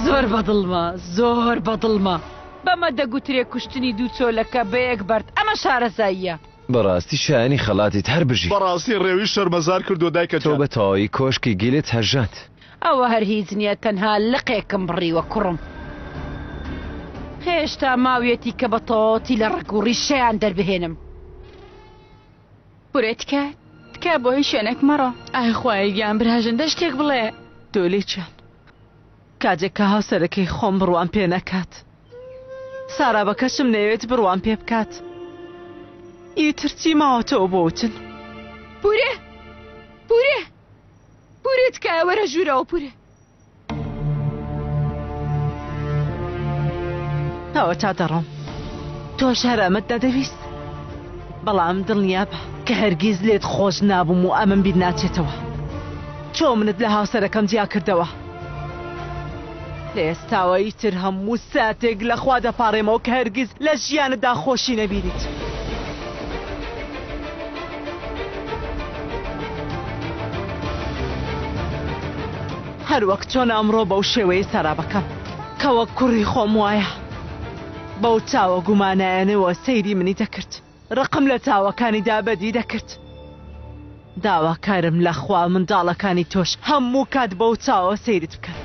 زۆر بەدڵمە زۆر بەدڵمە بەمە دەگوترێ کوشتنی دوو چۆلەکە بە یەک بەرد ئەمە شارەزاییە. بەڕاستی شایەنی خەڵاتیت هەر بژی. بەڕاستی ڕێوی شەرمەزار کردووە دایکە تۆ جان. بە تەواوی کۆشکی گیلت هەژاند. ئەوە هەر هیچ نییە تەنها لقێکم بڕیوە کوڕم. هێشتا ماویەتی کە بە تەواوەتی لە ڕەگ و ڕیشەیان دەربهێنم. پورێ تکایە تکایە بۆ هیچ شوێنێک مەڕۆ. ئای خوایە گیان براژن دە شتێک بڵێ. دۆلی جان کاتێک کە هاوسەرەکەی خۆم بڕوام پێ نەکات سارا بە کەشم نەیەوێت بڕوام پێ بکات ئیتر چی ماوەتەوە بۆ وتن. پورێ پورێ پورێ تکایە وەرە ژوورەوە پورێ. ئەوەتا دەڕۆم. تۆش هەر ئەمەت نەدەویست؟ بەڵام دڵنیابە کە هەرگیز لێت خۆش نابووم و ئەمەم بیر ناچێتەوە. چۆن منت لە هاوسەرەکەم جیا کردەوە؟ لە ئێستاوە ئیتر هەموو ساتێک لە خوا دەپاڕێمەوە کە هەرگیز لە ژیانتدا خۆشی نەبینیت. هەر وەک چۆن ئەمڕۆ بەو شێوەیەی سەرابەکەم کە وەک کوڕی خۆم وایە بەو چاوە گومانایانەوە سەیری منی دەکرد ڕقم لە چاوەکانیدا بەدی دەکرد داواکارم لە خوا منداڵەکانی تۆش هەموو کات بەو چاوە سەیرت بکەن.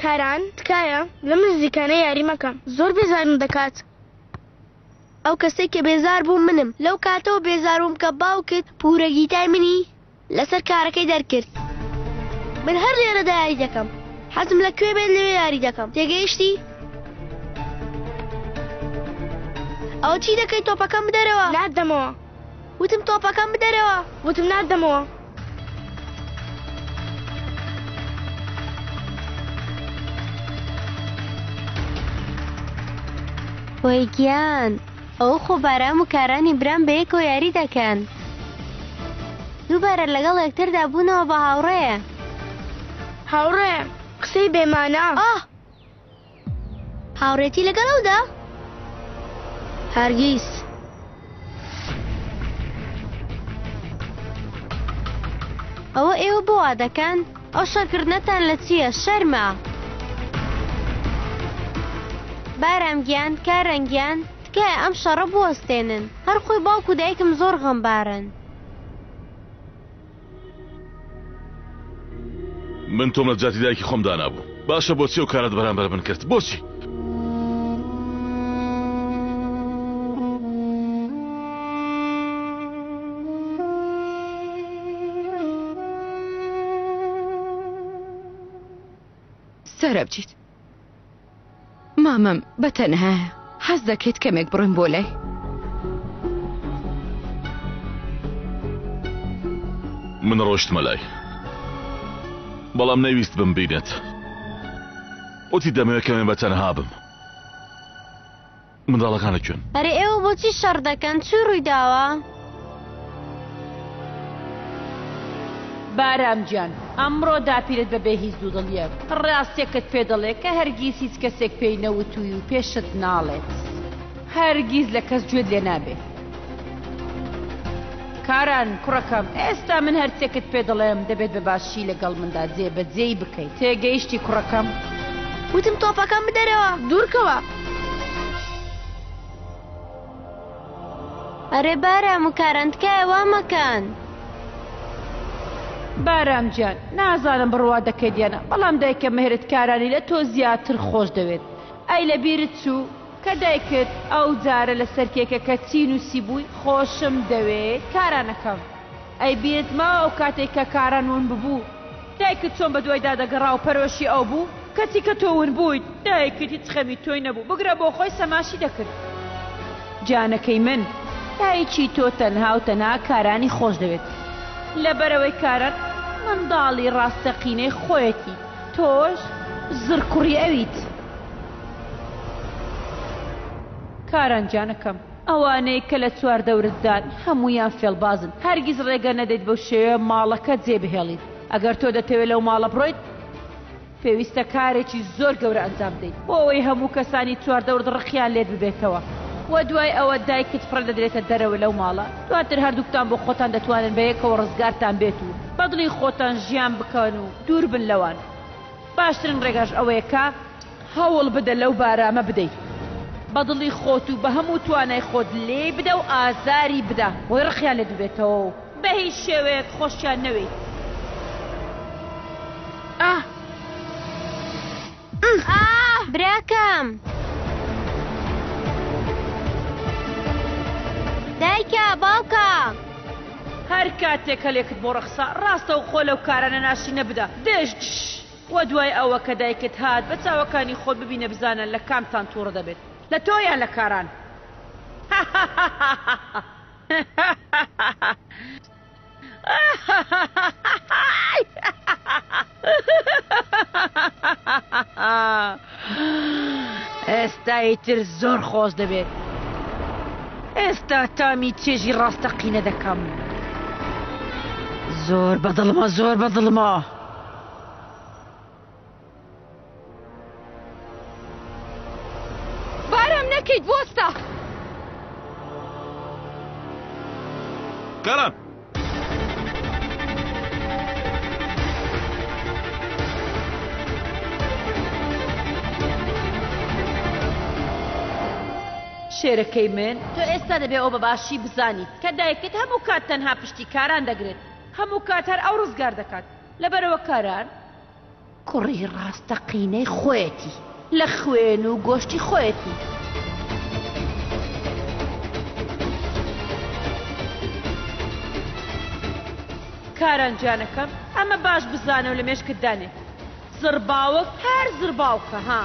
کاران تکایە لەم نزیکانە یاری مەکە زۆر بێزارم دەکات. ئەو کەسەی کە بێزار بوو منم. لەو کاتەوە بێزار بووم کە باوکت پوورە گیتای منی لەسەر کارەکەی دەرکرد. من هەر لێرەدا یاری دەکەم. حەزم لە کوێ بێت لەوێ یاری دەکەم. تێگەیشتی؟ ئەوە چی دەکەی تۆپەکەم بدەرەوە. ناتدەمەوە. وتم تۆپەکەم بدەرەوە. وتم ناتدەمەوە. وەی گیان ئەوە خۆ بارام و کارانی برام بەیەکەوە یاری دەکەن دووبارە لەگەڵ یەکتردا بوونەوە بە هاوڕێ. هاوڕێ قسەی بێمانا. ئاه هاوڕێتی لەگەڵ ئەودا؟ هەرگیز. ئەوە ئێوە بۆ وا دەکەن؟ ئەو شەڕکردنەتان لە چییە؟ شەرمە. بارام گیان، کارەن گیان، تکایە ئەم شەڕە بوەستێنن. هەر خۆی باوک و دایکم زۆر غەمبارن. من تۆم لە جاتی دایکی خۆم دانابوو. باشە بۆچی ئەو کارەت بەرامبەر من کرد؟ بۆچی؟ سەرەبجیت مامم بە تەنهایە حەز دەکەیت کەمێک بڕۆین بۆ لای؟ من ڕۆشتمە لای بەڵام نەیویست بمبینێت وتی دەمەوێت کەمێ بە تەنها بم منداڵەکان لە کوێن؟ ئەرێ ئێوە بۆچی شەڕ دەکەن چی ڕوویداوە؟ بارام گیان ئەمڕۆ داپیرەت بەبێ هیچ دوودڵیەک ڕاستیەکت پێ دەڵێ کە هەرگیز هیچ کەسێک پێی نەوتووی و پێشت ناڵێت. هەرگیز لە کەس گوێت لێ نابێ. کاران کوڕەکەم ئێستا من هەرچێکت پێ دەڵێم دەبێت بە باشی لەگەڵ مندا جێ بە جێی بکەیت تێگەیشتی کوڕەکەم؟ وتم تۆپەکەم بدەرەوە. دوورکەوە. ئەرێ بارام و کاران تکایە وا مەکەن. بارام گیان نازانم بڕوا دەکەیت یان نا بەڵام دایکە مهرت کارانی لە تۆ زیاتر خۆش دەوێت ئەی لە بیرت چوو کە دایکت ئەو جارە لەسەر کێکەکە چی نوسیبووی خۆشم دەوێیت کارانەکەم ئەی بیرت ماوە ئەو کاتەی کە کاران ون ببوو دایکت چۆن بەدوایدا دەگەڕا و پەرۆشی ئەو بوو کەچی کە تۆ ون بوویت دایکت هیچ خەمی تۆی نەبوو بگرە بۆ خۆی سەماشی دەکرد جانەکەی من. دایکی تۆ تەنها و تەنها کارانی خۆش دەوێت لەبەرئەوەی کاران منداڵی ڕاستەقینەی خۆیەتی تۆش زڕکوڕی ئەویت. کاران گیانەکەم ئەوانەی کە لە چواردەورتدان هەموویان فێڵبازن هەرگیز ڕێگە نەدەیت بەو شێوەیە ماڵەکە جێ بهێڵیت ئەگەر تۆ دەتەوێت لەو ماڵە بڕۆیت پێویستە کارێکی زۆر گەورە ئەنجام بدەیت بۆ ئەوەی هەموو کەسانی چواردەورت ڕقیان لێت ببێتەوە وە دوای ئەوە دایکت فڕێ دەدرێتە دەرەوە لەو ماڵە دواتر هەردووکتان بۆ خۆتان دەتوانن بەیەکەوە ڕزگارتان بێت و بەدڵی خۆتان ژیان بکەن و دوور بن لەوان باشترین ڕێگاش ئەوەیە کە هەوڵ بدە لەو بارامە بدەیت بەدڵی خۆت و بەهەموو توانای خۆت لێی بدە و ئازاری بدە بۆی ڕقیان لێت ببێتەوە و بەهیچ شێوەیەک خۆشیان نەوێیت. ئاه. ئاه براکەم. دایکە باوکە. هەر کاتێک هەلێکت بۆ ڕەخسا ڕاستەوخۆ لەو کارانە ناشرینە بدە دش دش وە دوای ئەوە کە دایکت هات بە چاوەکانی خۆت ببینە بزانە لە کامتان توڕە دەبێت لە تۆ یان لە کاران هاهاهاهاها. ئێستا ئیتر زۆر خۆش دەبێت. ئێستا تامی چێژی ڕاستەقینە دەکەم. زۆر بەدڵمە زۆر بەدڵمە. بارام نەکەیت بوەستە. کاران. شێرەکەی من تۆ ئێستا دەبێ ئەوە بە باشی بزانیت کە دایکت هەموو کات تەنها پشتی کاران دەگرێت هەموو کات هەر ئەو ڕزگار دەکات لەبەرئەوە کاران کوڕی ڕاستەقینەی خۆیەتی لە خوێن و گۆشتی خۆیەتی. کاران گیانەکەم ئەمە باش بزانە و لە مێشکت دانێ زڕباوک هەر زڕباوکە ها.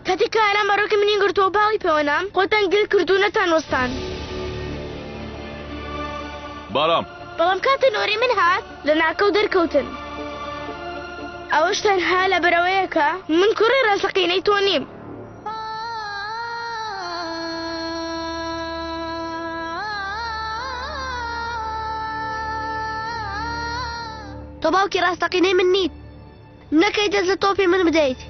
کاتێک کاران بەڕۆکی منی گرتووە باڵی پێوە نام، خۆتان گل کرد و نەتان وەستان. بارام. بەڵام کاتێ نۆرەی من هات، لەناکەو دەرکەوتن. ئەوەش تەنها لەبەرئەوەیە کە من کوڕی ڕاستەقینەی تۆ نیم. تۆ باوکی ڕاستەقینەی من نیت. نەکەی دەست لە تۆپی من بدەیت.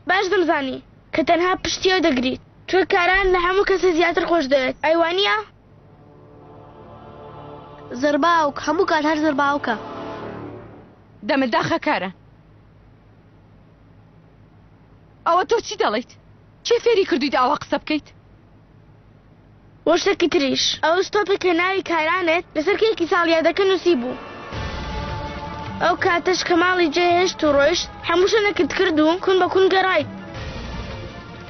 باش دەمزانی کە تەنها پشتی ئەو دەگریت چونکە کاران لە هەموو کەسێ زیاتر خۆش دەوێت ئەی وانییە؟ زڕباوک هەموو کات هەر زڕباوکە. دەمت داخە کاران. ئەوە تۆ چی دەڵێیت؟ کێ فێری کردوویت ئاوا قسە بکەیت؟ وە شتێکی تریش، ئەو ستۆپێک کە ناوی کارانت لەسەر کێکی ساڵیادەکە نووسیبوو. ئەو کاتەش کە ماڵی جێهێشت و ڕۆیشت، هەموو شوێنێکت کرد و کون بە کون گەڕایت.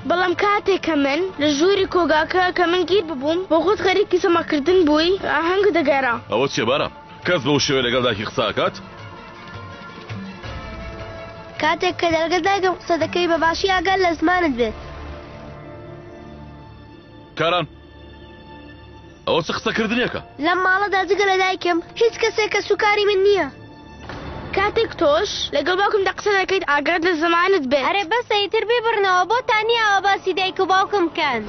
بەڵام کاتێک کە من لە ژووری کۆگاکە کە من گیر ببووم، بۆ خۆت خەریکی سەماکردن بووی، ئاهەنگت دەگێڕا. ئەوە چییە بارام؟ کەس بەو شێوەیە لەگەڵ دایکی قسە ئەکات؟ کاتێک کە لەگەڵ دایکم قسە دەکەی بە باشی ئاگات لە زمانت بێت. کاران ئەوە چ قسەکردنێکە؟ لەم ماڵەدا جگە لە دایکم هیچ کەسێک کەسوکاری من نییە. کاتێک تۆش لەگەڵ باوکمدا قسە دەکەیت ئاگات لە زمانت بێت. ئەرێ بەسە ئیتر بیبڕنەوە بۆتان نییە ئاوا باسی دایک و باوکم بکەن.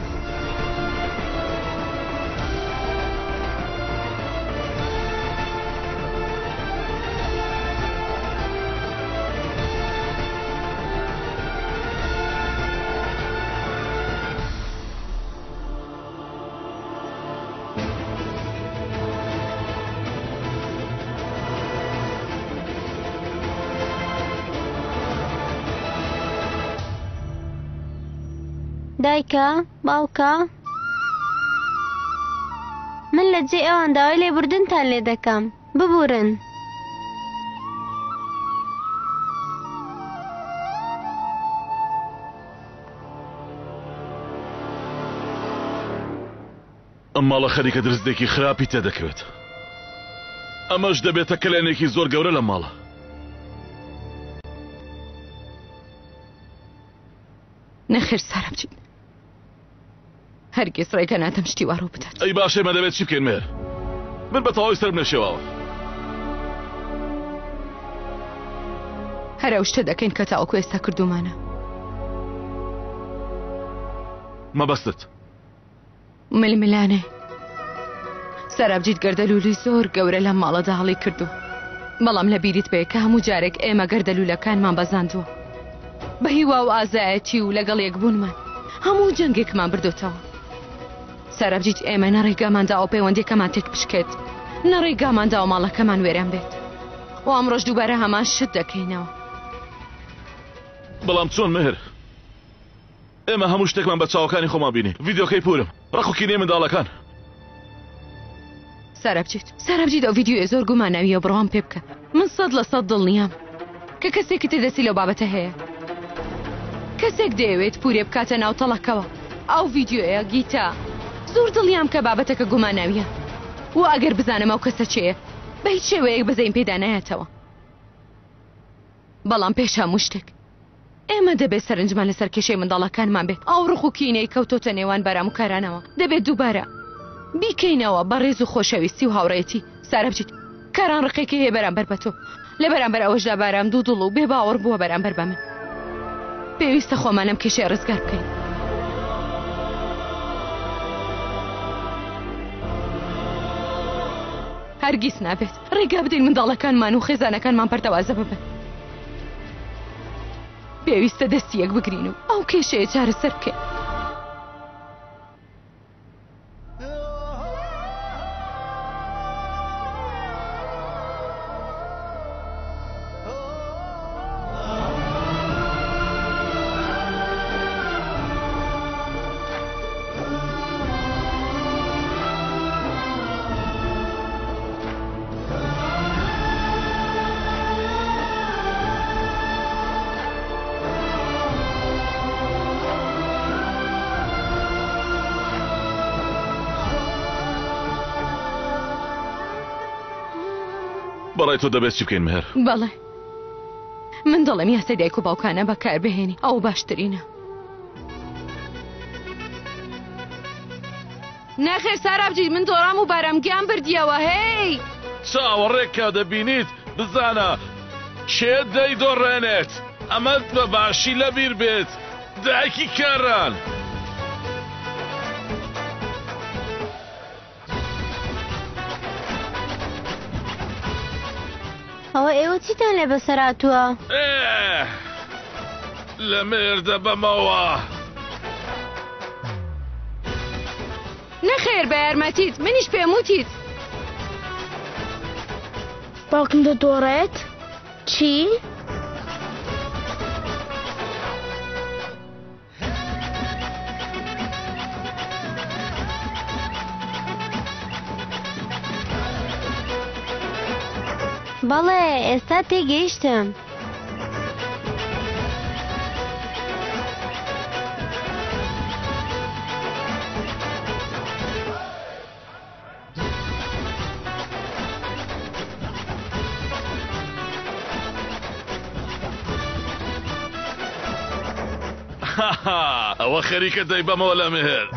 دایکە باوکە من لە جێی ئەوان داوای لێبوردنتان لێ دەکەم ببورن. ئەم ماڵە خەریکە درزێکی خراپی تێدەکەوێت. ئەمەش دەبێتە کەلێنێکی زۆر گەورە لەم ماڵە. نەخێر سارا بچین. هەرگیز ڕێگە نادەم شتی وا ڕوو بدات. ئەی باشە ئێمە دەبێت چی بکەین مێهر؟ من بە تەواوی سەرم نەشێواوە. هەر ئەو شتە دەکەین کە تاوەکو ئێستا کردوومانە. مەبەستت؟ ململانێ. سەرابجیت گەردەلوولی زۆر گەورە لەم ماڵەدا هەڵی کردووە. بەڵام لە بیرت بێ کە هەموو جارێک ئێمە گەردەلوولەکانمان بەزاندووە. بە هیوا و ئازایەتی و لەگەڵ یەکبوونمان هەموو جەنگێکمان بردۆتەوە. سەرابجیت ئێمە نە ڕێگامان داوە پەیوەندیەکەمان تێک بشکێت، نە ڕێگامان داوە ماڵەکەمان وێران بێت. و ئەمڕۆش دووبارە هەمان شت دەکەینەوە. بەڵام چۆن مهر؟ ئێمە هەموو شتێکمان بە چاوەکانی خۆمان بینی. ڤیدیۆکەی پورم، ڕق و کینەی منداڵەکان. سارا بچیت سارا بچیت ئەو ڤیدیۆیە زۆر گوماناویە بڕوام پێ بکە من 100% دڵنیام کە کەسێکی تر دەستی لەو بابەتە هەیە کەسێک دەیەوێت پورێ بکاتە ناو تەڵەکەوە ئەو ڤیدیۆیە گیتا زۆر دڵنیام کە بابەتەکە گوماناویە و ئەگەر بزانم ئەو کەسە چێیە بە هیچ شێوەیەک بەزەیم پێدا نایەتەوە بەڵام پێش هەموو شتێک ئێمە دەبێت سەرنجمان لەسەر کێشەی منداڵەکانمان بێت. ئەو ڕق و کینەی کەوتۆتە نێوان بارام و کارانەوە دەبێت دووبارە بیکەینەوە بە ڕێز و خۆشەویستی و هاوڕێیەتی. سارا بچیت. کاران ڕقێکی هەیە بەرامبەر بە تۆ. لە بەرامبەر ئەوەشدا بارام دوودڵ و بێ باوەڕ بووە بەرامبەر بە من. پێویستە خۆمان لەم کێشەیە ڕزگار بکەین. هەرگیز نابێت ڕێگا بدەین منداڵەکانمان و خێزانەکانمان پەرتەوازە ببن. پێویستە دەستی یەک بگرین و ئەو کێشەیە چارەسەر بکەین. بەڕای تۆ دەبێت چی بکەین مهر؟ بەڵێ من دەڵێم یاسای دایک و باوکانە بەکاربهێنی ئەو باشترینە. نەخێر سارا بجیت من دۆڕام و بارام گیان بردیەوە هەی. چاوەڕێکە دەبینیت بزانە کێ دەیدۆڕێنێت ئەمەت بە باشی لەبیر بێت دایکی کاران. ئەوە ئێوە چیتان لێ بەسەر هاتووە؟ ئێ لە مێردە بەمەوە. نەخێر بە یارمەتیت منیش پێم وتیت. باوکم دەدۆڕێت؟ چی؟ بەڵێ ئێستا تێگەیشتم. ئەوە خەریکە دەیبەمەوە لە مێهر.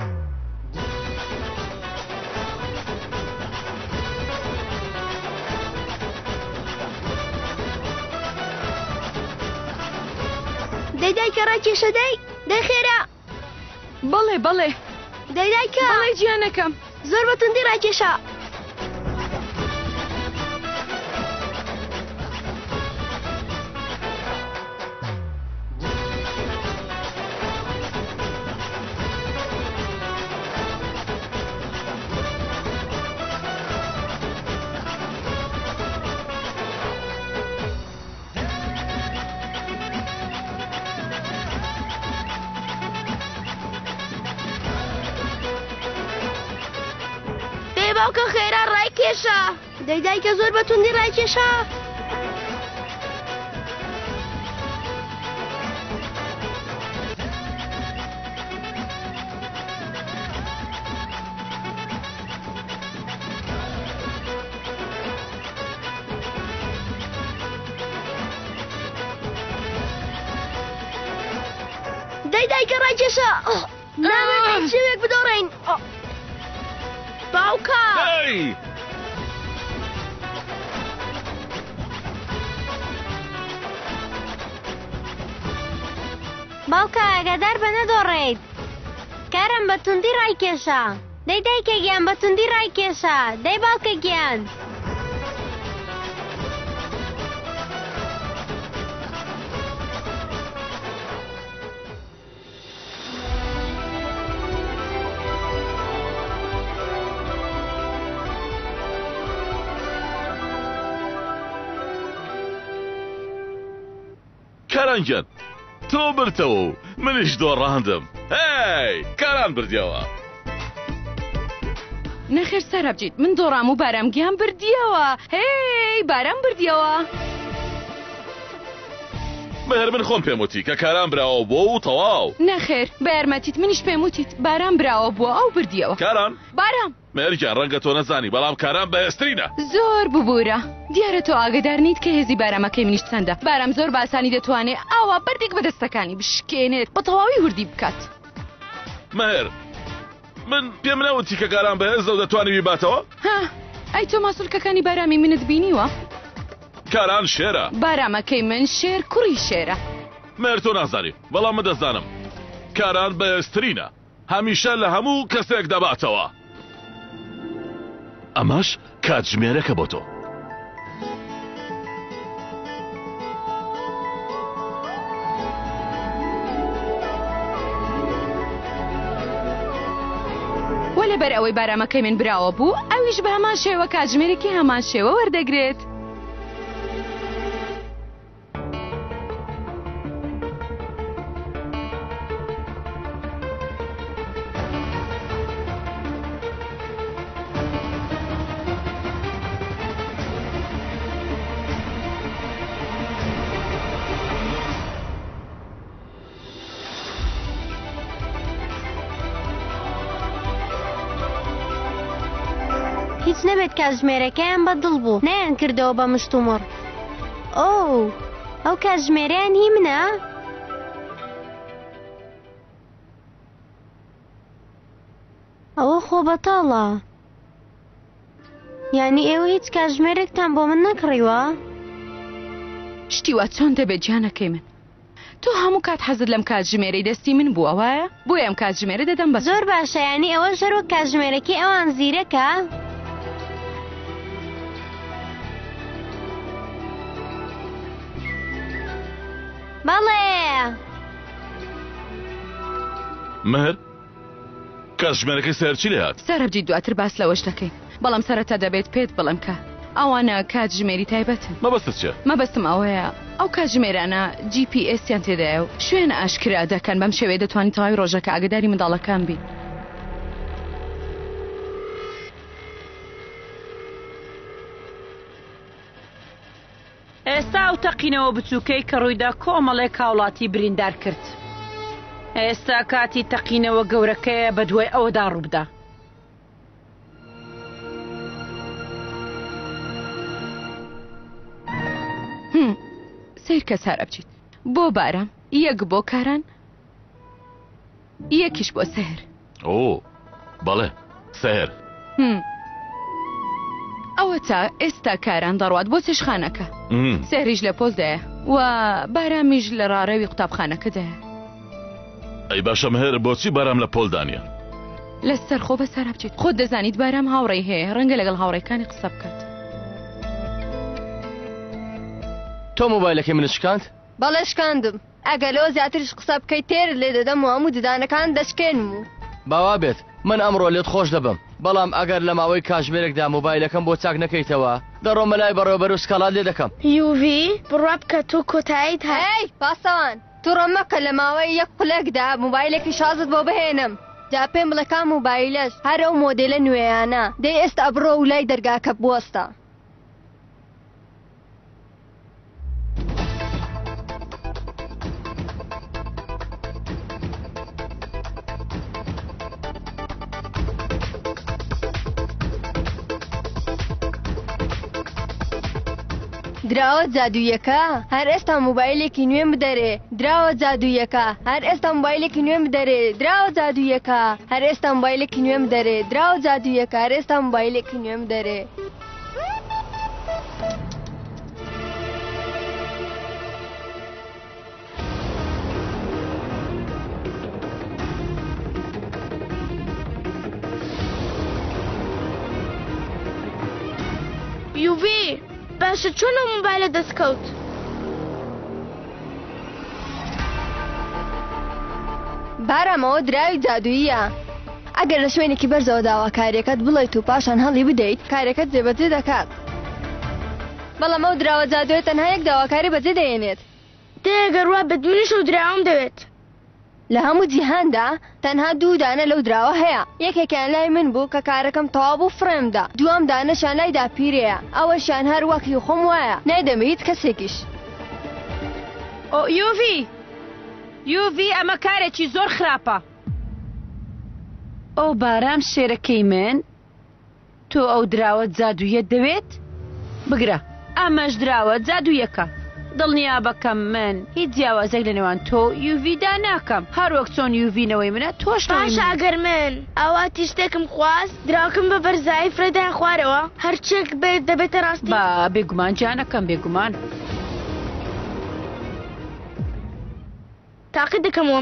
دەی دایکە ڕاکێشە دەی دەی خێرا. بەڵێ بەڵێ. دەی دایکە. بەڵێ گیانەکەم. زۆر بە توندی ڕایکێشا. دەی باوکە خێرا ڕایکێشە. دەی دایکە زۆر بە توندی ڕایکێشا. دەی دایکە ڕایکێشە. نامەوێت بە هیچ شێوەیەک بدۆڕێین. باوکە! هەی! باوکە ئاگادار بە نەدۆڕێیت. کاران بە توندی ڕایکێشا. دەی دایکە گیان بە توندی ڕایکێشا. دەی باوکە گیان. کاران گیان تۆ برتەوە و منیش دۆڕاندم هەی کاران بردیەوە. نەخێر سارابجیت من دۆڕام و بارام گیان بردیەوە هەی بارام بردیەوە. مەهر من خۆم پێم وتی کە کاران براوە بووە و تەواو. نەخێر بە یارمەتیت منیش پێم وتیت بارام براوە بووە ئەو بردیەوە. کاران. بارام. مەهر گیان ڕەنگە تۆ نەزانی بەڵام کاران بەهێزترینە. زۆر ببورە دیارە تۆ ئاگەدار نیت کە هێزی بارامەکەی منیش چەندە بارام زۆر بە ئاسانی دەتوانێ ئاوا بەردێک بە دەستەکانی بشکێنێت بە تەواوی وردی بکات. مەهر من پێم نەوتی کە کاران بەهێزە و دەتوانی بیباتەوە؟ ها ئەی تۆ ماسولکەکانی بارامی منت بینیوە؟ کاران شێرە. بارامەکەی من شێر کوڕی شێرە. مەهر تۆ نازانی بەڵام من دەزانم کاران بەهێزترینە هەمیشە لە هەموو کەسێک دەباتەوە. ئەمەش کاتژمێرەکە بۆ تۆ. وە لەبەر ئەوەی بارامەکەی من براوە بوو ئەویش بە هەمان شێوە کاتژمێرێکی هەمان شێوە وەردەگرێت. هیچ نەبێت کاتژمێرەکەیان بە دڵ بوو نەیان کردەوە بە مشتومڕ. ئۆو ئەو کاتژمێرەیان هی منە؟ ئەوە خۆ بەتاڵە. یانی ئێوە هیچ کاتژمێرێکتان بۆ من نەکڕیوە؟ شتی وا چۆن دەبێت گیانەکەی من؟ تۆ هەموو کات حەزت لەم کاتژمێرەی دەستی من بووە وایە؟ بۆیە ئەم کاتژمێرە دەدەم بە تۆ. زۆر باشە یانی ئەوەش هەر وەک کاتژمێرەکەی ئەوان زیرەکە؟ بەڵێ. مهر، کاتژمێرەکەی سەهر چی لێهات؟ سارەبجیت دواتر باس لەوەش دەکەین بەڵام سەرەتا دەبێت پێت بڵێم کە ئەوانە کاتژمێری تایبەتن. مەبەستت چیە؟ مەبەستم ئەوەیە ئەو کاتژمێرانە جی پی ئێسیان تێدایە و شوێن ئاشکرا دەکەن بەم شێوەیە دەتوانی تەواوی ڕۆژەکە ئاگەداری منداڵەکان بی. ئێستا ئەو تەقینەوە بچووکەی کە ڕوویدا کۆمەڵێک هاوڵاتی بریندار کرد. ئێستا کاتی تەقینەوە گەورەکەیە بەدوای ئەوەدا ڕووبدا. هم، سەیرکە سارا بچیت بۆ بارام یەک بۆ کاران یەکیش بۆ سەهر. ئۆ بەڵێ سەهر. هم. ئەوەتا ئێستا کاران دەڕوات بۆ چێشخانەکە. سەهریش لە پۆلدایە و بارامیش لە ڕاڕەوی قوتابخانەکەدایە. ئەی باشە مهر بۆچی بارام لە پۆلدا نییە؟ لەسەر خۆ بە سارا بچیت خۆت دەزانیت بارام هاوڕێی هەیە ڕەنگە لەگەڵ هاوڕێکانی قسە بکات. تۆ مۆبایلەکەی منت شکاند؟ بەڵێ شکاندم. ئەگەر لەوە زیاتریش قسە بکەیت تێرت لێ دەدەم و هەموو ددانەکانت دەشکێنم و. با وا بێت، من ئەمڕۆ لێت خۆش دەبم، بەڵام ئەگەر لە ماوەی کاتژمێرێکدا مۆبایلەکەم بۆ چاک نەکەیتەوە، دەڕۆمە لای بەڕێوەبەر و سکاڵات لێ دەکەم. یوڤی، بڕوا بکە تۆ کۆتاییت هات. هەی پاسەوان، توڕە مەکە لە ماوەی یەک خولەکدا مۆبایلێکی شازت بۆ بهێنم. جا پێم بڵێ کام مۆبایلەش هەر ئەو مۆدێلە نوێیانە. دەی ئێستا بڕۆ و لای دەرگاکە بوەستە. دراوە جادوویەکە هەر ئێستا مۆبایلێکی نوێم بدەرێ دراوە جادوویەکە هەر ئێستا مۆبایلێکی نوێم بدەرێ دراوە جادوویەکە هەر ئێستا مۆبایلێکی نوێم بدەرێ دراوە جادوویەکە هەر ئێستا مۆبایلێکی نوێم بدەرێ. یوڤی باشە چۆن ئەو مۆبایلە دەست کەوت؟ بارام ئەوە دراوی جادووییە ئەگەر لە شوێنێکی بەرزەوە داواکاریەکەت بڵێیت و پاشان هەڵی بدەیت کارەکەت جێبەجێ دەکات بەڵام ئەو دراوە جادوویە تەنها یەک داواکاری بەجێ دەهێنێت. دەی گەر وا بێت منیش ئەو دراوەم دەوێت. لە هەموو جیهاندا تەنها دوو دانە لەو دراوە هەیە، یەکێکیان لای من بوو کە کارەکەم تەواو بوو فڕێم دا، دووەم دانەشیان لای داپیرەیە، ئەوەشیان هەر وەک هی خۆم وایە، نایدەمە هیچ کەسێکیش. ئۆ یوڤی! یوڤی ئەمە کارێکی زۆر خراپە. ئۆ بارام شێرەکەی من، تۆ ئەو دراوە جادوویەت دەوێت؟ بگرە ئەمەش دراوە جادوویەکە. دڵنیابە کە من هیچ جیاوازیەک لە نێوان تۆ و یوڤیدا ناکەم. هەر وەک چۆن یوڤی نەوەی منە تۆش نەوەی باشە منی. ئەگەر من ئاواتی شتێکم خواست دراوەکەم بە بەرزایی فرێدایە خوارەوە هەرچیەک بێت دەبێتە ڕاستی؟ با بێگومان گیانەکەم بێگومان. تاقی دەکەمەوە.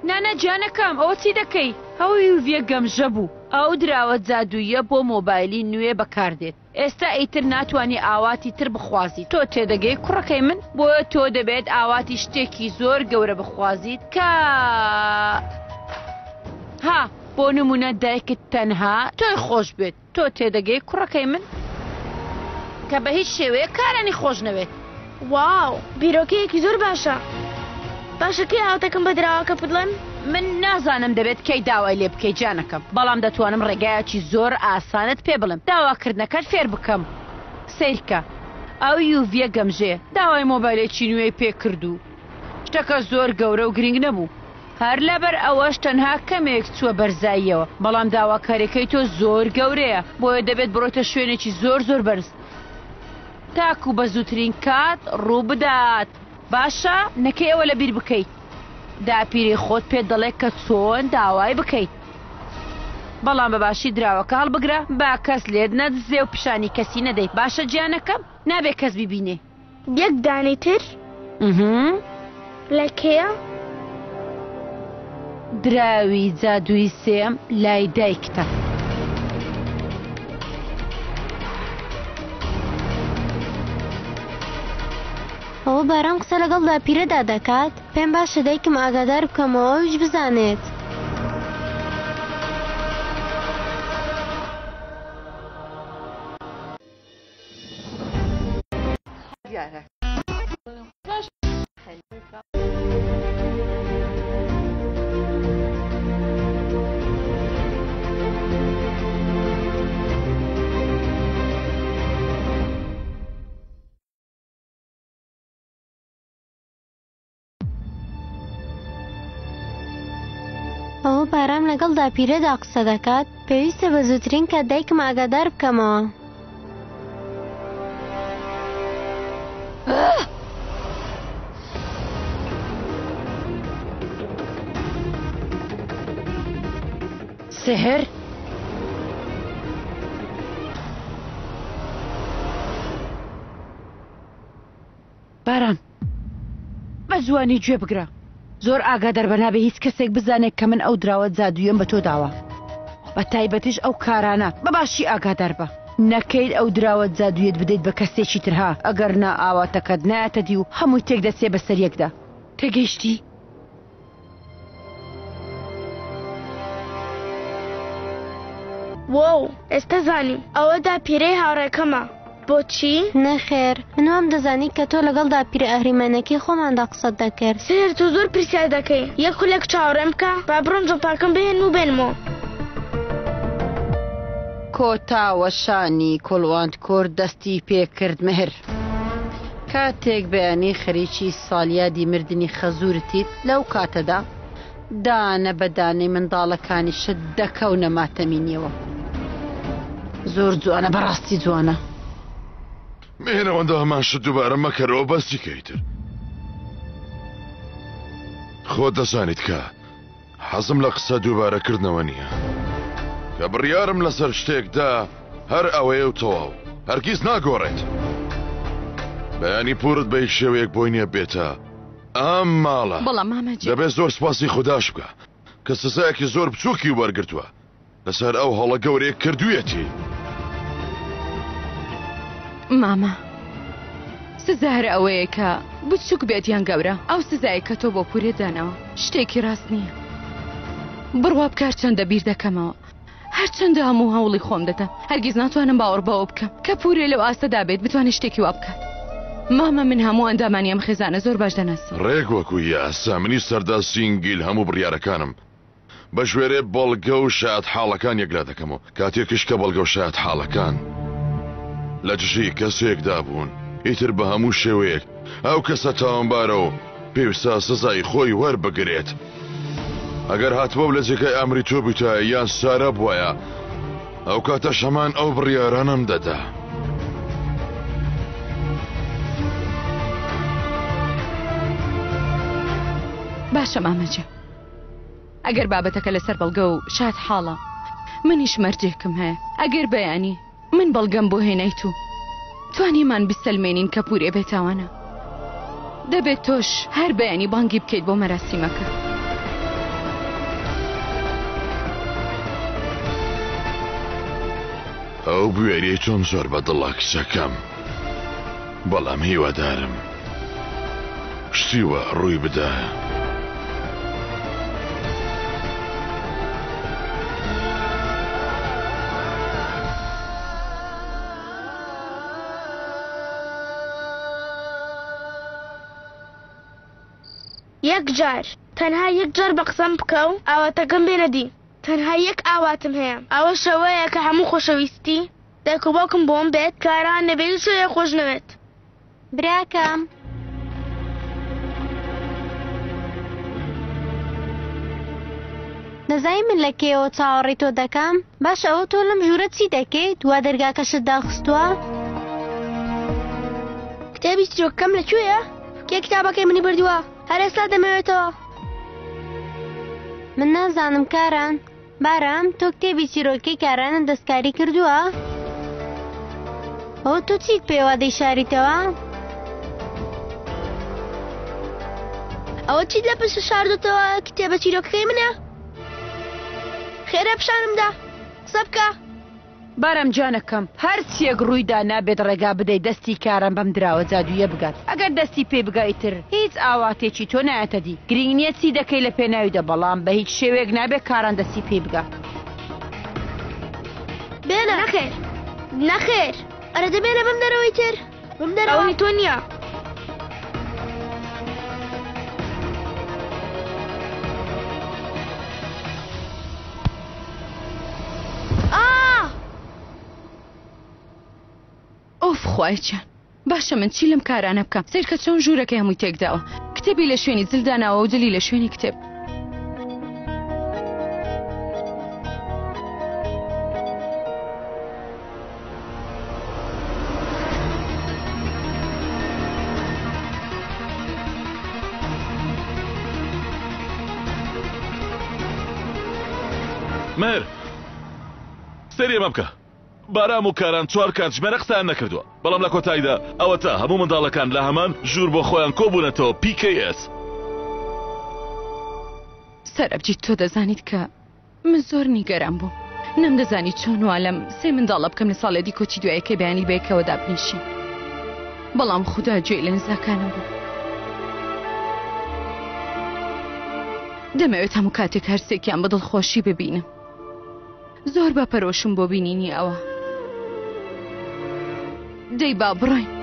نا نا گیانەکەم ئەوە چی دەکەی؟ ئەو یوڤیە گەمژە بوو. ئەو دراوە جادووییە بۆ مۆبایلی نوێ بەکاردێت. ئێستا ئیتر ناتوانی ئاواتی تر بخوازیت. تۆ تێدەگەی کوڕەکەی من؟ بۆیە تۆ دەبێت ئاواتی شتێکی زۆر گەورە بخوازیت کە. ها بۆ نموونە دایکت تەنها تۆی خۆشبوێت. تۆ تێدەگەی کوڕەکەی من؟ کە بە هیچ شێوەیەک کارانی خۆش نەوێت. واو بیرۆکەیەکی زۆر باشە. باشە کەی ئاواتەکەم بە دراوەکە بدڵێم؟ من نازانم دەبێت کەی داوای لێ بکەی جانەکەم بەڵام دەتوانم ڕێگایەکی زۆر ئاسانت پێ بڵێم داواکردنەکەت فێر بکەم سەیرکە ئەو یوڤیە گەمژەیە داوای مۆبایلێکی نوێی پێ کرد و شتەکە زۆر گەورە و گرینگ نەبوو هەر لەبەر ئەوەش تەنها کەمێک چووە بەرزاییەوە، بەڵام داواکاریەکەی تۆ زۆر گەورەیە، بۆیە دەبێت بڕۆیتە شوێنێکی زۆر زۆر بەرز تاکو بە زووترین کات ڕووبدات. باشە نەکەی ئەوە لەبیر بکەیت، داپیرەی خۆت پێت دەڵێت کە چۆن داوای بکەیت، بەڵام بە باشی دراوەکە هەڵبگرە با کەس لێت نەدزێ و پیشانی کەسی نەدەیت، باشە گیانەکەم؟ نابێ کەس بیبینێ. یەک دانەی تر لای کێیە؟ دراوی جادووی سێیەم لای دایکتە. ئەوە بارام قسە لەگەڵ داپیرەدا دەکات، پێم باشە دایکم ئاگادار بکەمەوە ئەویش بزانێت. ئەوە بارام لەگەڵ داپیرەدا قسە دەکات، پێویستە بە زووترین کات دایکم ئاگادار بکەمەوە. سحر؟ باران بە جوانی گوێ بگرە زۆر ئاگادار بە نابێ هیچ کەسێک بزانێت کە من ئەو دراوە جادوویەم بە تۆ داوە بە تایبەتیش ئەو کارانە بە باشی ئاگادار بە نەکەیت ئەو دراوە جادوویەت بدەیت بە کەسێکی تر ها ئەگەر نا ئاواتەکەت نایەتە دی و هەمووی تێک دەچێ بەسەر یەکدا تێگەیشتی؟ وۆو ئێستا زانیم ئەوە داپیرەی هاوڕێکەمە بۆچی؟ نەخێر من وام دەزانی کە تۆ لەگەڵ داپیرە ئەهریمەنەکەی خۆماندا قسەت دەکرد. سەیر تۆ زۆر پرسیار دەکەی یەک خولەک چاوەڕێم بکە با بڕۆم جڵتاکەم بهێنم و بێنمەوە. کۆتا وەشانی کوڵوانت کورد دەستی پێکرد مهر. کاتێک بەیانی خەریکی ساڵیادی مردنی خەزوورتیت، لەو کاتەدا دانە بە دانەی منداڵەکانیشت دەکەونە ماتەمینیەوە. زۆر جوانە بەڕاستی جوانە. مێهر ئەوەندە هەمان شت دووبارە مەکەرەوە بەسی کە ئیتر. خۆت دەزانیت کە حەزم لە قسە دووبارە کردنەوە نییە. کە بڕیارم لەسەر شتێک دا هەر ئەوەیە و تەواو. هەرگیز ناگۆڕێت. بەیانی پوورت بە هیچ شێوەیەک بۆی نییە بێتە ئەم ماڵە. بەڵام مامە جیان. دەبێت زۆر سوپاسی خوداش بکا کە سزایەکی زۆر بچووکی وەرگرتووە. لەسەر ئەو هەڵە گەورەیە کردوویەتی. مامە سزا هەر ئەوەیە کە بچوک بێت یان گەورە ئەو سزایە کە تۆ بۆ پورێ داناوە شتێکی ڕاست نییە بڕوا بکە هەرچەندە بیر دەکەمەوە هەرچەندە هەموو هەوڵی خۆم دەدەم هەرگیز ناتوانم باوەڕ بەوە بکەم کە پورێ لەو ئاستەدا بێت بتوانێت شتێکی وا بکات مامە من هەموو ئەندامانی ئەم خێزانە زۆر باش دەناسم. ڕێک وەکو یاسا منی سەردار سینگیل هەموو بڕیارەکانم بەگوێرەی بەڵگە و شایەتحاڵەکان یەکلا دەکەمەوە، کاتێکیش کە بەڵگە و شایەتحاڵەکان لە دژی کەسێکدا بوون، ئیتر بە هەموو شێوەیەک ئەو کەسە تاوانبارە و پێویستە سزای خۆی وەربگرێت. ئەگەر هاتبا و لە جێگای ئامری تۆ بوویتایە یان سارا بوایە، ئەو کاتەش هەمان ئەو بڕیارانەم دەدا. باشە مامە جیان. ئەگەر بابەتەکە لەسەر بەڵگە و شاد حاڵە منیش مەرجێکم هەیە ئەگەر بەیانی من بەڵگەم بۆ هێنایت و توانیمان بسەلمێنین کە پورێ بێتاوانە دەبێت تۆش هەر بەیانی بانگی بکەیت بۆ مەراسیمەکە. ئەو بوێریەی تۆم زۆر بەدڵە کچەکەم بەڵام هیوادارم شتی وا ڕووی بدا. یەک جار، تەنها یەک جار بە قسەم بکە و ئاواتەکەم بێنە دی. تەنها یەک ئاواتم هەیە، ئەوەش ئەوەیە کە هەموو خۆشەویستی دایک و باوکم بۆم بێت، کاران نەبێ هیچ شتێک خۆش نەوێت. براکەم. دەزانی من لە کەیەوە چاوەڕێی تۆ دەکەم؟ باشە ئەوە تۆ لەم ژوورە چی دەکەیت وا دەرگاکەشت داخستووە؟ کتێبی چیرۆکەکەم لە کوێیە؟ کێ کتابەکەی منی بردووە؟ هەر ئێستا دەمەوێتەوە. من نازانم کاران. بارام تۆ کتێبی چیرۆکەی کارانت دەستکاری کردووە؟ ئەوە تۆ چیت پێوە دەیشاریتەوە؟ ئەوە چیت لە پشت شاردۆتەوە کتێبە چیرۆکەکەی منە؟ خێرا پیشانم دە قسە بکە. بارام گیانەکەم هەرچیەک ڕوویدا نابێت ڕێگا بدەی دەستی کاران بەم دراوە جادوویە بگات ئەگەر دەستی پێی بگا ئیتر هیچ ئاواتێکی تۆ نایەتە دی گرینگ نیە چی دەکەی لە پێناویدا بەڵام بە هیچ شێوەیەک نابێت کاران دەستی پێی بگا. بێنە. نەخێر نەخێر ئەرێ دە بێنە بمدەرەوە ئیتر بمدەرەوە. ئەوە هی تۆ نیە. ئۆف خوایە گیان باشە من چی لەم کارانە بکەم سەیرکە چۆن ژوورەکەی هەمووی تێکداوە کتێبی لە شوێنی جل داناوە و جلی لە شوێنی کتێب. مەهر سەیری ئەمە بکە بارام و کاران چوار کاتژمێرە قسەیان نەکردووە بەڵام لە کۆتاییدا ئەوەتا هەموو منداڵەکان لە هەمان ژوور بۆ خۆیان کۆبوونەتەوە PKS. سەرەبجیت تۆ دەزانیت کە من زۆر نیگەران بووم نەمدەزانی چۆن وا لەم سێ منداڵە بکەم لە ساڵیادی کۆچی دوایەکەی بەیانی بەیەکەوە دابنیشین بەڵام خودا گوێی لە نزاکانم بوو دەمەوێت هەموو کاتێک هەرسێکیان بە دڵخۆشی ببینم زۆر بە پەرۆشم بۆ بینینی ئەوە دەی با بڕۆین.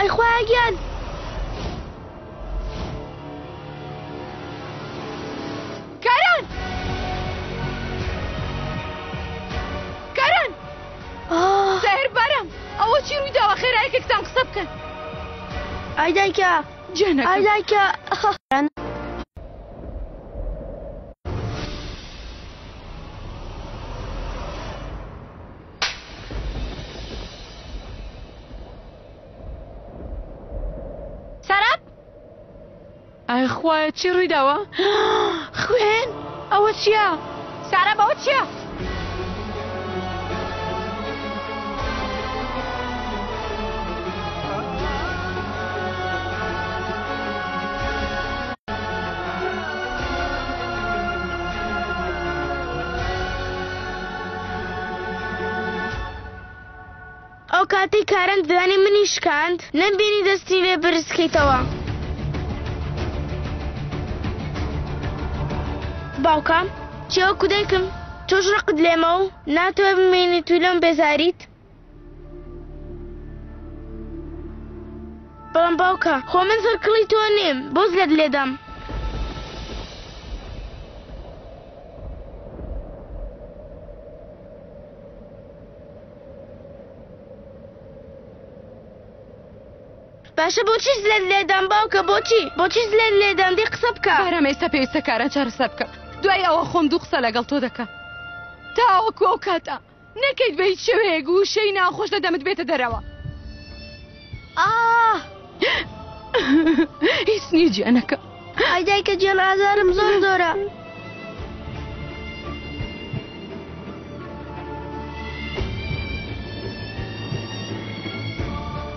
ئای خوایە گیان! کاران! کاران! ساهر بارام ئەوە چی ڕوویداوە خێرا یەکێکتان قسە بکەن. ئای دایکە گیانەکەم. ئای دایکە. سەراب ئای خوایە چی ڕوویداوە؟ خوێن ئەوە چییە؟ ساراب ئەوە چییە؟ ئەو کاتەی کارەن ددانی منی شکاند نەمبینی دەستی لێ بەرز کەیتەوە. باوکە چی وەکو دایکم تۆش ڕقت لێمە و ناتەوێ بمبینیت و لێم بێزاریت؟ بەڵام باوکە خۆ من سەرکڵی تۆ نیم بۆ زلەت لێدام. باشە بۆچی زلەت لێدام باوکە بۆچی بۆچی زلەت لێدام دەی قسە بکە. بارام ئێستا پێویستە کاران چارەسەر بکەم دوای ئەوە خۆم دوو قسە لەگەڵ تۆ دەکەم تاوەکو ئەو کاتە نەکەیت بە هیچ شێوەیەک وشەی ناخۆش لە دەمت بێتە دەرەوە. ئاه. هیچ نییە گیانەکەم. ئای دایکە گیان ئازارم زۆر زۆرە.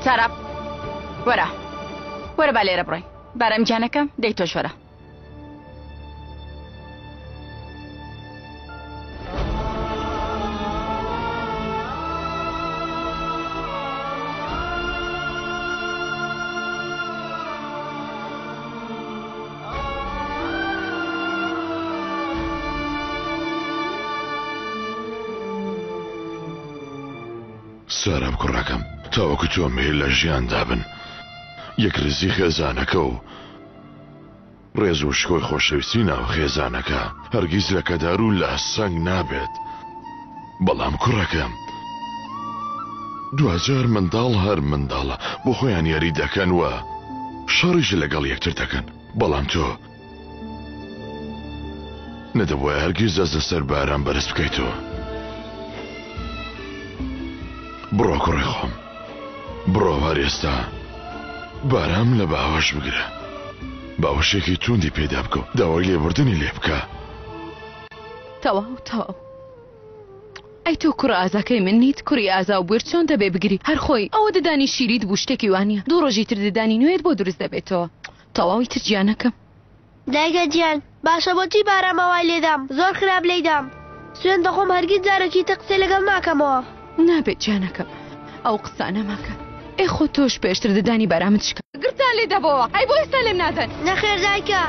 سارا وەرە وەرە با لێرە بڕۆین بارام گیانەکەم دەی تۆش وەرە. سارا کوڕەکەم تاوەکو تۆ مێ لە ژیاندا بن یەکڕیزی خێزانەکە و ڕێز و شکۆی خۆشەویستی ناو خێزانەکە هەرگیز لەکەدار و لاسەنگ نابێت. بەڵام کوڕەکەم دواجار منداڵ هەر منداڵە، بۆ خۆیان یاری دەکەن و شەڕیش لەگەڵ یەکتر دەکەن، بەڵام تۆ نەدەبوایە هەرگیز دەست لەسەر بارام بەرز بکەیتەوە. بڕۆ کوڕی خۆم. بڕۆ هەر ئێستا بارام لە باوەش بگرە. باوەشێکی توندی پێدا بکە و داوای لێبوردنی لێ بکە. تەواو تەواو. ئەی تۆ کوڕە ئازاکەی من نیت؟ کوڕی ئازا و بوێر چۆن دەبێ بگری؟ هەر خۆی ئەوە ددانی شیریت بوو شتێکی وا نییە. دوو ڕۆژی تر ددانی نوێت بۆ دروست دەبێتەوە. تەواو ئیتر گیانەکەم. دایکە گیان باشە بۆچی بارام ئاوای لێدام زۆر خراپ لێیدام سوێند دەخۆم هەرگیز جارێکی تر قسەی لەگەڵ ناکەمەوە. نابێت گیانەکەم ئەو قسانە مەکە ئێ خۆ تۆش پێشتر ددانی بارامت شکا. گڕتان لێ دەبۆوە ئەی بۆ ئێستا لێم نادەن. نەخێر دایکە.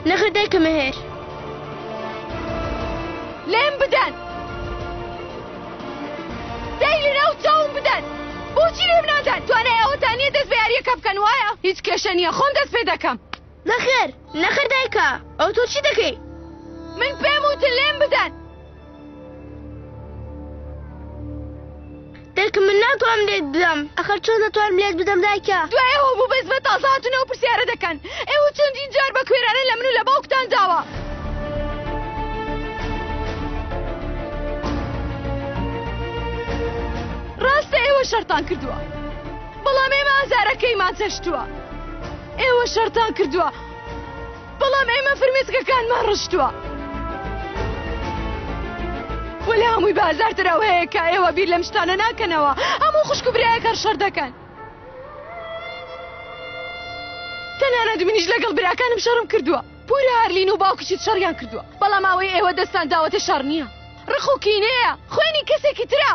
نەخێر دایکە مەهێر. لێم بدەن. دەی لەناو چاوم بدەن. بۆچی لێم نادەن؟ توانای ئەوەتان نییە دەست بە یارییەکە بکەن وایە؟ هیچ کێشە نییە خۆم دەست پێ دەکەم. نەخێر نەخێر دایکە ئەو تۆ چی دەکەی؟ من پێم وتن لێم بدەن. دایکە من ناتوانم لێت بدەم. ئەخر چۆن دەتوانم لێت بدەم دایکە؟ دوای ئەوە بوو بەس بە تازە هاتوون ئەو پرسیارە دەکەن. ئێوە چەندین جار بە کوێرانە لە من و لە باوکتان داوە. ڕاستە ئێوە شەڕتان کردووە، بەڵام ئێمە ئازارەکەیمان چەشتووە. ئێوە شەڕتان کردووە، بەڵام ئێمە فرمێسکەکانمان ڕشتووە. وە لە هەمووی بازارتر ئەوەیە کە ئێوە بیر لەم شتانە ناکەنەوە. هەموو خوشک و برایەک هەر شەڕ دەکەن. تەنانەت منیش لەگەڵ براکانم شەڕم کردووە. پورە هارلین و باوکیشت شەڕیان کردووە. بەڵام ئەوەی ئێوە دەستان داوەتێ شەڕ نییە. ڕق و کینەیە. خوێنی کەسێکی ترە.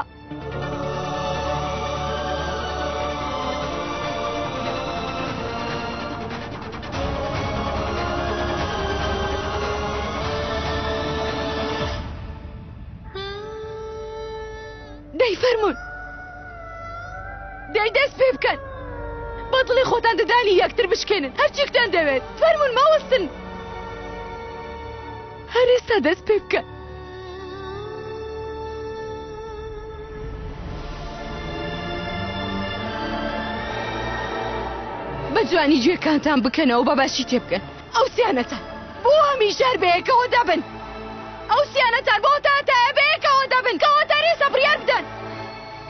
دەی فەرموون. دەی دەست پێ بکەن. بە دڵی خۆتان ددانی یەکتر بشکێنن هەرچیکتان دەوێت فەرموون مەوەستن هەر ئێستا دەست پێ بکەن. بە جوانی گوێکانتان بکەنەوە بە باشی تێبگەن ئەو سیانەتان بۆ هەمیشە هەر بەیەکەوە دەبن ئەو سیانەتان بۆ تا هەتایە بەیەکەوە دەبن کەواتە هەر ئێستا بڕیار بدەن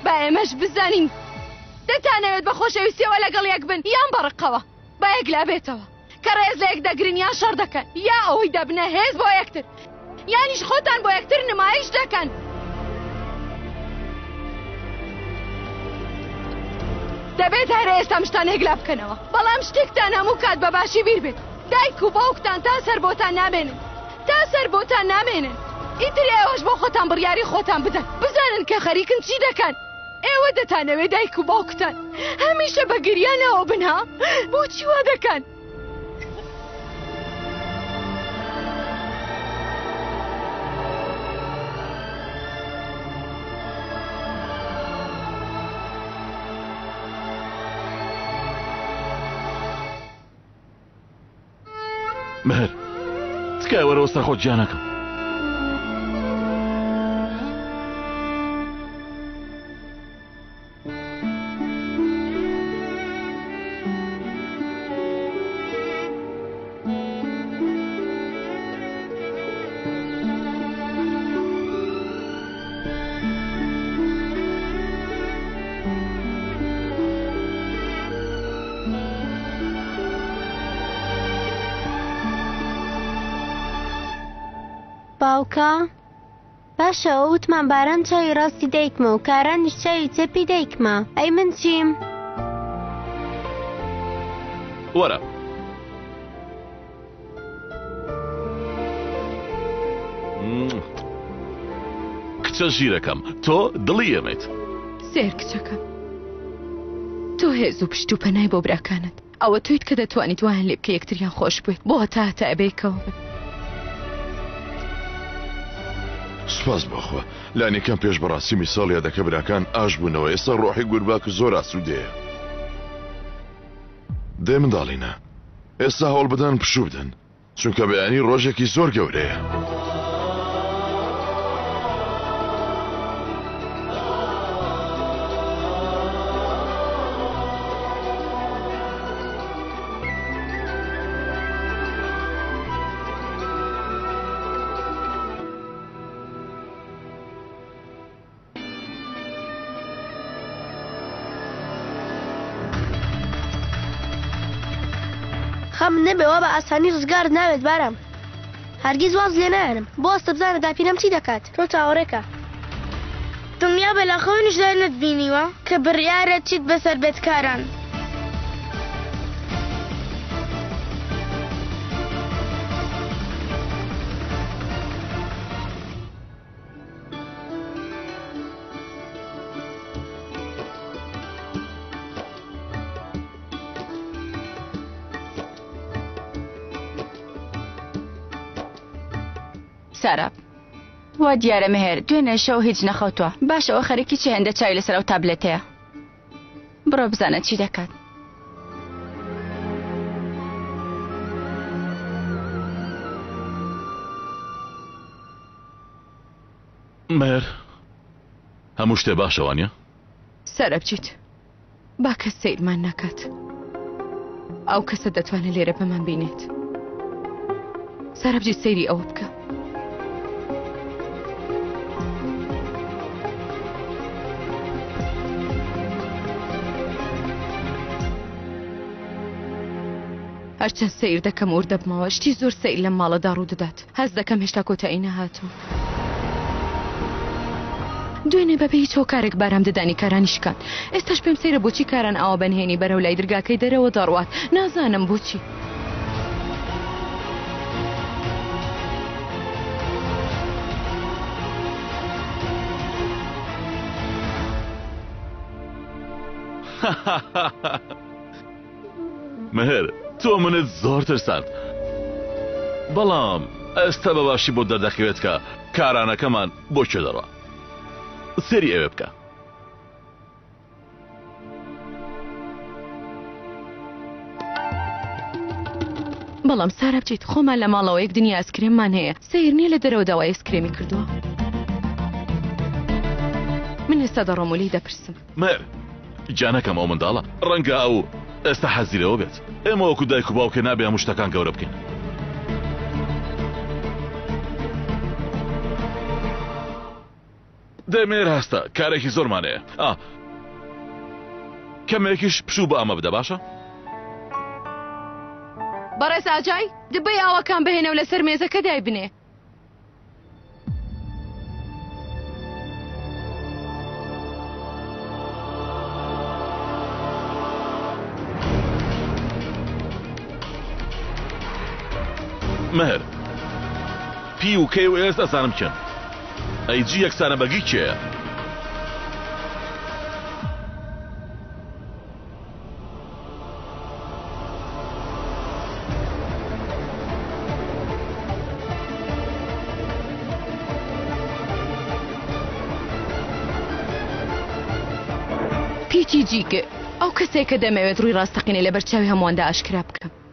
با ئێمەش بزانین دەتانەوێت بە خۆشەویستیەوە لەگەڵ یەک بن یان بە ڕقەوە با یەکلا بێتەوە کە ڕێز لە یەک دەگرن یان شەڕ دەکەن یا ئەوەی دەبنە هێز بۆ یەکتر یانیش خۆتان بۆ یەکتر نمایش دەکەن. دەبێت هەر ئێستا ئەم شتانە یەکلا بکەنەوە بەڵام شتێکتان هەموو کات بە باشی بیر بێت دایک و باوکتان تا سەر بۆتان نامێنن تا سەر بۆتان نامێنن ئیتر ئێوەش بۆ خۆتان بڕیاری خۆتان بدەن بزانن کە خەریکن چی دەکەن ئێوە دەتانەوێت دایک و باوکتان هەمیشە بە گریانەوە بن ها بۆچی وا دەکەن؟ مهر تکایە وەرەوە سەر خۆت گیانەکەم. باوکە باشە ئەوە وتمان باران چاوی ڕاستی دایکمە و کارانیش چاوی چەپی دایکمە ئەی من چیم؟ وەرە. کچە ژیرەکەم تۆ دڵی ئێمەیت. سێر کچەکەم تۆ هێز و پشت و پەنای بۆ براکانت ئەوە تۆیت کە دەتوانیت وایان لێ بکە یەکتریان خۆش بوێت بۆ هەتا هەتایە بەیەکەوە بن. سوپاس بۆ خوا لانیکەم پێش بەڕاستی ساڵ یادەکە براکان ئاش بوونەوە ئێستا ڕۆحی گورباک زۆر ئاسوودەیە. دەی منداڵینە ئێستا هەوڵ بدەن پشوو بدەن چونکە بەیانی ڕۆژێکی زۆر گەورەیە. خەمت نەبێ وا بە ئاسانی ڕزگارت نابێت بارام هەرگیز واز لێ نایەنم بوەستە بزانە داپیرەم چی دەکات تۆ چاوەڕێکە. دڵنیابە لە خەونیشدا نەتبینیوە کە بڕیارە چیت بەسەر بێت کاران. سارا وا دیارە مهێر دوێنێ شەو هیچ نەخەوتووە باشە ئەوە خەریکی چی هێندە چاوی لەسەر ئەو تابلێتەیە بڕۆ بزانە چی دەکات. مەر هەموو شتێ باشە وانە؟ سەرە بچیت با کەس سەیرمان نەکات ئەو کەسە دەتوانێت لێرە بەمان بینێت سارە بچیت سەیری ئەوە بکە. هەرچەند سەیر دەکەم ورد دەبمەوە شتی زۆر سەیر لەم ماڵەدا ڕوودەدات هەست دەکەم هێشتا کۆتایی نەهاتوو. دوێنێ بەبێ هیچ هۆکارێک بارام ددانی کارانی شکاند. ئێستاش پێم سەیرە بۆچی کاران ئاوا بەنهێنی بەرەو لای درگاکەی دەرەوە دەڕوات. نازانم بۆچی. مهر تۆ منت زۆر ترساند بەڵام ئێستا بە باشی بۆت دەردەکەوێت کە کارانەکەمان بۆ کوێ دەڕوا سێری ئەوێ بکە. بەڵام سارابجیت خۆمان لە ماڵەوە یەک دنیا ئایسکرێممان هەیە سەیر نییە لە دەرەوە داوای ئایسکرێمی کردووە من ئێستا دەڕۆم و لێی دەپرسم. مەر گیانەکەم ئەو منداڵە ڕەنگە ئەو ئێستا حەزی لەوە بێت ئێمە وەکو دایک و باوکێ نابێ هەموو شتەکان گەورە بکەین. دەی مێر هەستە کارێکی زۆرمان هەیە ئا کەمێکیش پشوو بە ئەمە بدە باشە؟ بەڕێز ئاجای دبەی ئاوەکان بهێنە و لەسەر مێزەکە دایبنێ. مەهر پی و کەی و ئێس ئەزانم کێن ئەی جی یەکسانە بە گی کێیە؟ پیتی جی گ، ئەو کەسەیە کە دەمەوێت ڕووی ڕاستەقینەی لەبەر چاوی هەموواندا ئاشکرا بکەم.